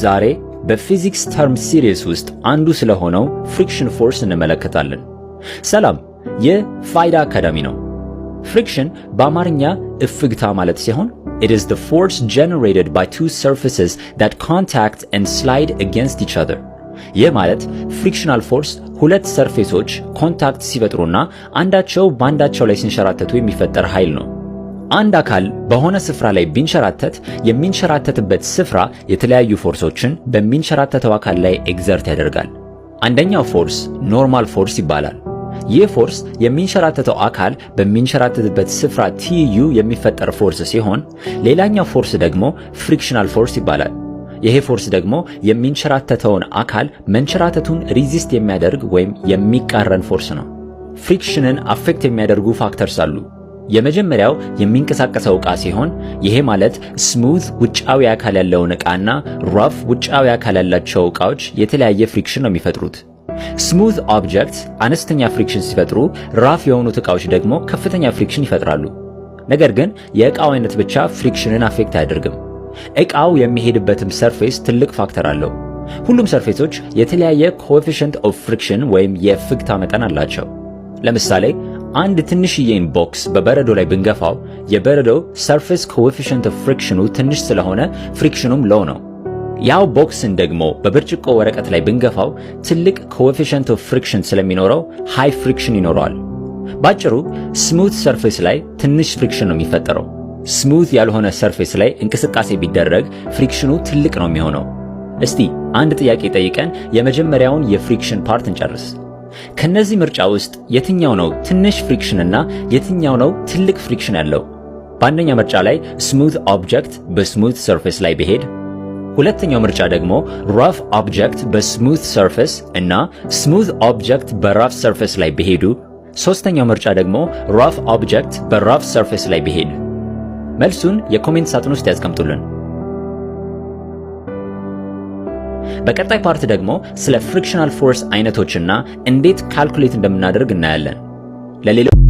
ዛሬ በፊዚክስ term series ውስጥ አንዱ ስለሆነው friction force እንመለከታለን። ሰላም፣ ይህ ፋይዳ አካዳሚ ነው። Friction በአማርኛ እፍግታ ማለት ሲሆን it is the force generated by two surfaces that contact and slide against each other። ይህ ማለት frictional force ሁለት surface ኦች contact ሲፈጥሩና አንዳቸው በአንዳቸው ላይ ሲንሸራተቱ የሚፈጠር ኃይል ነው። አንድ አካል በሆነ ስፍራ ላይ ቢንሸራተት የሚንሸራተትበት ስፍራ የተለያዩ force ኦችን በሚንሸራተተው አካል ላይ exert ያደርጋል። አንደኛው force normal force ይባላል። ይህ force የሚንሸራተተው አካል በሚንሸራተትበት ስፍራ ትይዩ የሚፈጠር force ሲሆን፣ ሌላኛው force ደግሞ frictional force ይባላል። ይሄ force ደግሞ የሚንሸራተተውን አካል መንሸራተቱን resist የሚያደርግ ወይም የሚቃረን force ነው። Friction ን affect የሚያደርጉ factors አሉ። የመጀመሪያው የሚንቀሳቀሰው ዕቃ ሲሆን ይሄ ማለት smooth ውጫዊ አካል ያለውን ዕቃና rough ውጫዊ አካል ያላቸው ዕቃዎች የተለያየ friction ነው የሚፈጥሩት። Smooth object አነስተኛ friction ሲፈጥሩ፣ rough የሆኑት ዕቃዎች ደግሞ ከፍተኛ friction ይፈጥራሉ። ነገር ግን የዕቃው አይነት ብቻ friction ን affect አያደርግም። ዕቃው የሚሄድበትም surface ትልቅ factor አለው። ሁሉም surface ኦች የተለያየ coefficient of friction ወይም የእፍግታ መጠን አላቸው። ለምሳሌ አንድ ትንሽዬን box በበረዶ ላይ ብንገፋው የበረዶው surface coefficient of friction ኑ ትንሽ ስለሆነ friction ኑም low ነው። ያው box ን ደግሞ በብርጭቆ ወረቀት ላይ ብንገፋው ትልቅ coefficient of friction ስለሚኖረው high friction ይኖረዋል። ባጭሩ smooth surface ላይ ትንሽ friction ነው የሚፈጠረው። Smooth ያልሆነ surface ላይ እንቅስቃሴ ቢደረግ friction ኑ ትልቅ ነው የሚሆነው። እስቲ አንድ ጥያቄ ጠይቀን የመጀመሪያውን የ friction part እንጨርስ። ከነዚህ ምርጫ ውስጥ የትኛው ነው ትንሽ friction እና የትኛው ነው ትልቅ friction ያለው? በአንደኛ ምርጫ ላይ smooth object በ smooth surface ላይ ቢሄድ፣ ሁለተኛው ምርጫ ደግሞ rough object በ smooth surface እና smooth object በ rough surface ላይ ቢሄዱ፣ ሶስተኛው ምርጫ ደግሞ rough object በ rough surface ላይ ቢሄድ። መልሱን የ comment ሳጥን ውስጥ ያስቀምጡልን። በቀጣይ part ደግሞ ስለ frictional force አይነቶችና እንዴት calculate እንደምናደርግ እናያለን። ለሌሎች